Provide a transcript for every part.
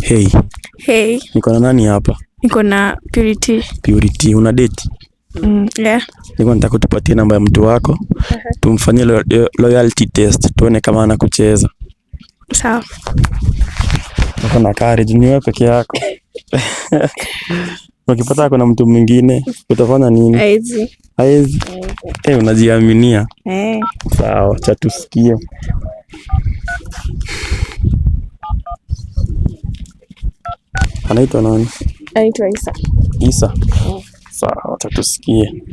Hey, Hey, niko na nani hapa? Niko na Purity. Purity, una date? Yeah. Niko nataka kutupatie namba ya mtu wako. Tumfanyie loyalty test, tuone kama anakucheza. Sawa. Uko na courage, ni wewe peke yako. Ukipata kuna mtu mwingine, utafanya nini? Aizi. Haezi. Eh, unajiaminia. Eh. Sawa, acha tusikie. Anaitwa nani? Anaitwa Isa. Isa. Sawa, acha tusikie.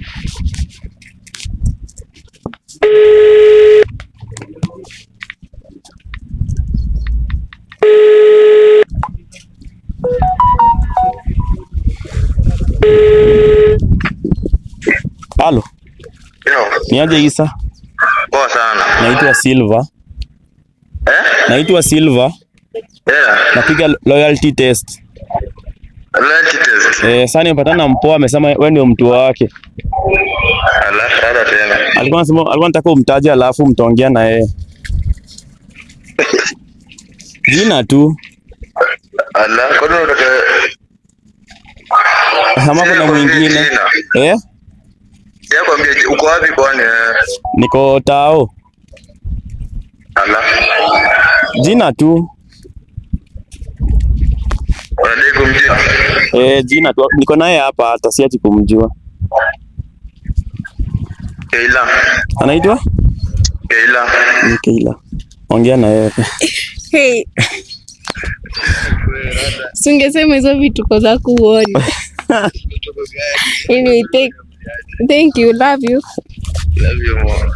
Halo, Yo, ni aje Isa? poa sana. Naitwa Silva. Eh? Naitwa Silva. Yeah. Napiga loyalty test. Loyalty test. Eh, sasa nimepatana na mpoa amesema wewe ndio mtu wake. Alafu hata tena. Alikuwa anasema alikuwa anataka umtaje alafu mtaongea na yeye. Jina tu. Ala, kwani unataka Ama kuna mwingine. Jina. Eh? Ya kwambia uko wapi kwani? Eh? Niko tao. Ala. Jina tu. Unadai kumjua? Eh, jina tu. Niko naye hapa hata siachi kumjua. Keila. Anaitwa? Keila. Ni Keila. Ongea na yeye. Hey. Singesema hizo vituko zako uone. Anyway, thank you. Love you. Love you more.